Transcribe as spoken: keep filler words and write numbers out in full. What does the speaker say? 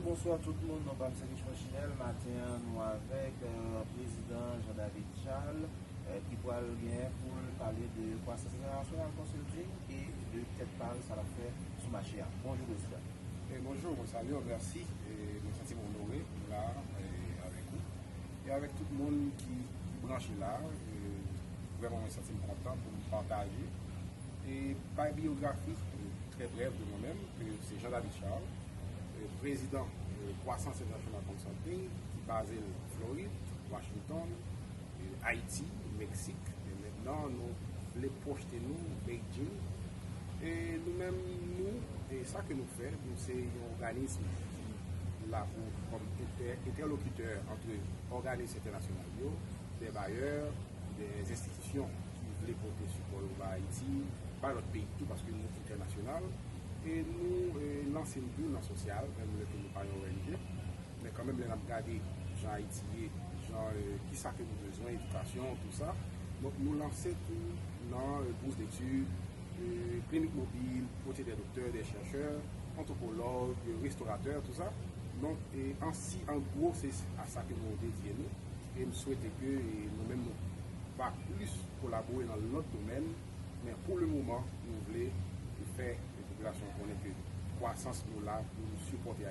Bonswa tout moun, non pa m se Richemond Chinel. Maten an, nou avèk euh, prezidan Jean David Charles euh, ki pral gen pou l pale de Kwasans Entènasyonal Consulting e de tèt pa l sa l ap fè sou mache a. Bonjou prezidan. E bonjou, mwen salye w, mèsi. E mwen santi m onore la e avèk ou e avèk tout moun ki, ki branche la. E vrèman mwen santi m kontan pou m pataje e bay biyografi e trè brèv de mwen menm, ke se Jean David Charles, e prezidan e Kwasans Entènasyonal Consulting ki baze l Florid, Washington, e Ayiti, Meksik. E mentnan nou vle pwojte nou Beijing. E nou menm nou, e sa ke nou fè, nou se yon òganism ki la pou kòm entè, entèlokitè antre òganism entènasyonal yo, de bayè, de enstitisyon ki vle pote sipò yo ba Ayiti, ba lòt peyi tou paske nou entènasyonal. E nou e, lanse n tou nan sosyal, menm lè ke nou pa yon O N G. Men kanmenm lè n ap gade jan Ayiti ye, jan e, kisa ke nou bezwen, edikasyon, tou sa. Donk nou lanse tou nan e, bous detid, e, klinik mobil, pote de doktè, de chèchè, antwopològ, restoratè, tou sa. Donk e, ansi, an gwo, se a sa ke nou dedye nou. E m swete ke e, nou menm nou va plis kolabore nan lòt domèn, men pou le moman nou vle fè popilasyon konnen ke kwasans nou la pou nou sipòte